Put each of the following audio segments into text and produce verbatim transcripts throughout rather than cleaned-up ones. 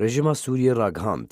Rejîma Sûriyê ragihand.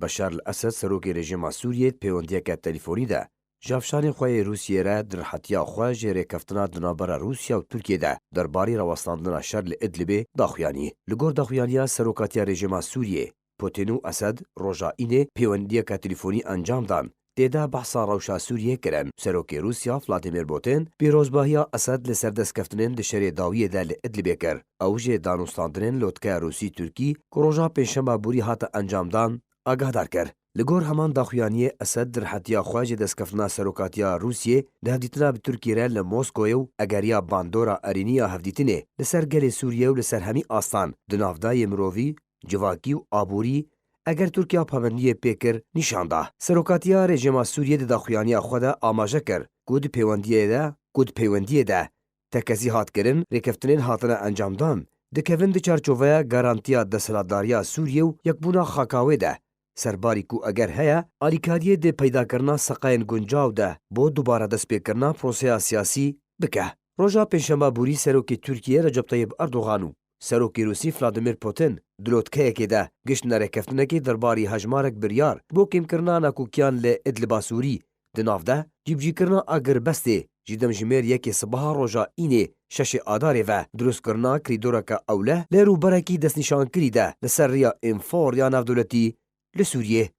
Beşar el Esed, serokê rejîma Sûriyê, di pêwendiyeke telîfonî de ji hevşanê xwe yê Rûsiyê re di rihetiya xwe jê rêkeftina di navbera Rûsya û Tirkiyê de derbarî rawestandina şer li Idlibê daxuyanî. Li gor daxuyaniya serokatiya rejîma Sûriyê, Putin û Esed roja Înê pêwendiyeke telîfonî encam dan. Tê de behsa rewşa Sûriyê kirin. Serokê Rûsya Vladimir Putin pîrozbahiya Esed li ser destkeftinên di şerê dawiyê de li Idlibê kir. Ew jê danûstandinên lotkeya Rûsî-Tirkî ku roja Pêncşemba borî hate encamdan, agahdar kir. Li gor heman daxuyaniyê, Esed di rihetiya xwe ji destkeftina serokatiya Rûsiyê di hevdîtina bi Tirkiyê re li Moskoyê û egeriya bandora erênî ya hevdîtinê li ser gelê Sûriyê û li ser hemî astan, di nav de yê mirovî, civakî û aborî, eger Tirkiya pabendiyê pê kir, nîşan da. Serokatiya rejîma Sûriyê di daxuyaniya xwe de amaje kir ku di pêwendiyê de, ku di pêwendiyê de tekesî hat kirin, rêkeftinên hatine encamdan dikevin di çarçoveya garantiya desthilatdariya Sûriyê û yekbûna xaka wê de, serbarî ku eger heye, alîkariyê di peydakirina seqayên guncaw de bo dubare destpêkirina proseya siyasî bike. Roja Pêncşemba borî serokê Tirkiyê Recep Tayyip Erdogan û serokê Rûsî Vladimir Putin di lotkeyekê de giştine rêkeftinekê derbarî hejmarek biryar bo kêmkirina nakokiyan li Idliba Sûrî, di nav de cîbicîkirina agirbestê ji demjimêr yekê sibaha roja Înê şeşê Adarê ve, dirustkirina kirîdoreke ewle li rûberekî destnîşankirî de li ser riya Înfor ya navdewletî li Sûriyê.